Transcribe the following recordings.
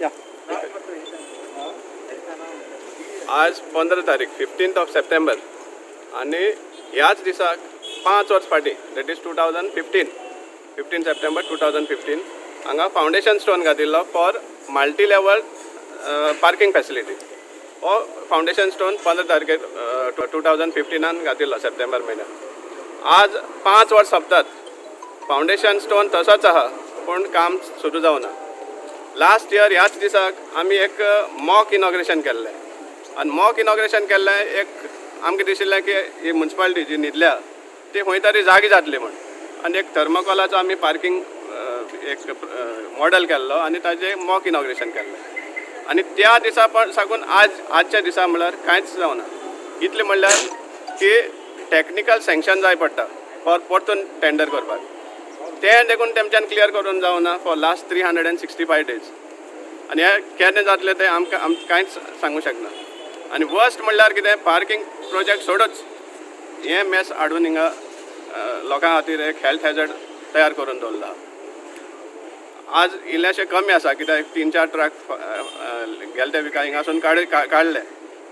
या. आज 15 तारीख, 15th of September आनी ह्याच दिसाक 5 वर्स फाटीं, that is 2015, 15 September 2015, हांगा फावंडेशन स्टोन घातिल्लो for multi level parking facility. हो फावंडेशन स्टोन 15 तारखेर 2015न घातिल्लो, सप्टेंबर म्हयन्यात. आज 5 वर्स सोंपतात, फावंडेशन स्टोन तसोच आहा, पूण काम सुरू जावना. लास्ट इयर ह्याच दिसाक आमी एक मॉक इनॉग्रेशन केल्लें आनी मॉक इनॉग्रेशन केल्लें, एक आमकां दिशिल्लें की ही मुन्सिपालिटी जी न्हिदल्या ती खंय तरी जागी जातली म्हूण. आनी एक थर्मोकोलाचो आमी पार्कींग एक मॉडल केल्लो आनी ताजें मॉक इनॉग्रेशन केल्लें. आनी त्या दिसा पण साकून आज, आजच्या दिसा म्हणल्यार कांयच जावना. इतलें म्हणल्यार की टॅक्निकल सँक्शन जाय पडटा फॉर परतून टेंडर करपाक, तें देखून तेमच्यान क्लियर करून जावना for last 365 days. आनी हें केन्ना जातलें तें आमकां आम कांयच सांगूंक शकना. आनी वर्स्ट म्हणल्यार कितें, पार्कींग प्रोजेक्ट सोडूच, हें मेस हाडून हिंगा लोकां खातीर एक हेल्थ हॅजर्ड तयार करून दवरला. आज इल्लेशें कमी आसा, कित्याक तीन चार ट्रक गेले त्या विका हिंगासून काडले.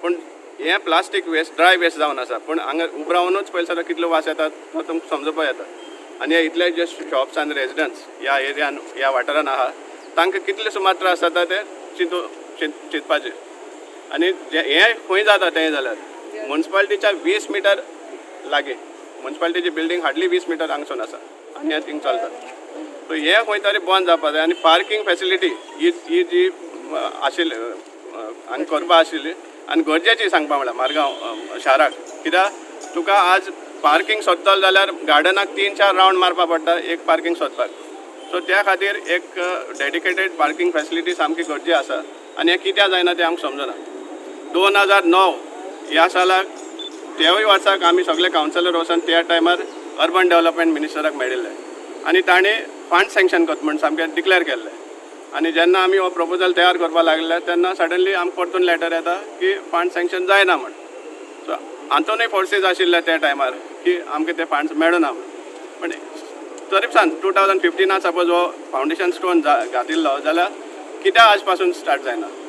पूण हें प्लास्टीक वेस्ट, ड्राय वेस्ट जावन आसा, पूण हांगा उबरावनूच पयलीं जाल्यार कितलो वास येता तो तुमकां समजुपाक येता. आनी हे इतले जे शॉप्स आनी रेजिडंट्स ह्या एरियान, ह्या वाठारान आहा, तांकां कितले सुमार त्रास जाता ते चिंतपाचें. आनी जे हें खंय जाता तें जाल्यार मुन्सिपालिटीच्या 20 मिटर लागीं. मुन्सिपालिटीची बिल्डींग हार्डली 20 मिटर हांगसून आसा आनी हें थिंग चलता. सो हें खंय तरी बंद जावपा जाय. आनी पार्कींग फॅसिलिटी ही ही जी आशिल्ली, हांगा करपा आशिल्ली आनी गरजेची सांगपा म्हणल्यार मारगांव शाराक, कित्याक तुका आज पार्कींग सोदतलो जाल्यार गार्डनाक तीन चार रावंड मारपा पडटा एक पार्कींग सोदपाक. सो त्या खातीर एक डेडिकेटेड पार्कींग फॅसिलिटी सामकी गरजे आसा. आनी हें कित्याक जायना तें आमकां समजना. 2009 ह्या सालाक, त्यावूय वर्साक आमी सगळे कावन्सिलर वचून त्या टायमार अर्बन डेव्हलपमेंट मिनिस्टराक मेळिल्ले आनी ताणें फंड सँक्शन करता म्हूण सामकें डिक्लेअर केल्लें. आनी जेन्ना आमी हो प्रपोजल तयार करपाक लागले तेन्ना सडनली आमकां परतून लेटर येता की फंड सँक्शन जायना म्हण. सो हातूनय फोर्सीस आशिल्ले त्या टायमार की आमकां ते फंड्स मेळना म्हण. पण तरी सांग, 2015न सपोज हो फावंडेशन स्टोन घातिल्लो जाल्यार कित्याक आज पासून स्टार्ट जायना?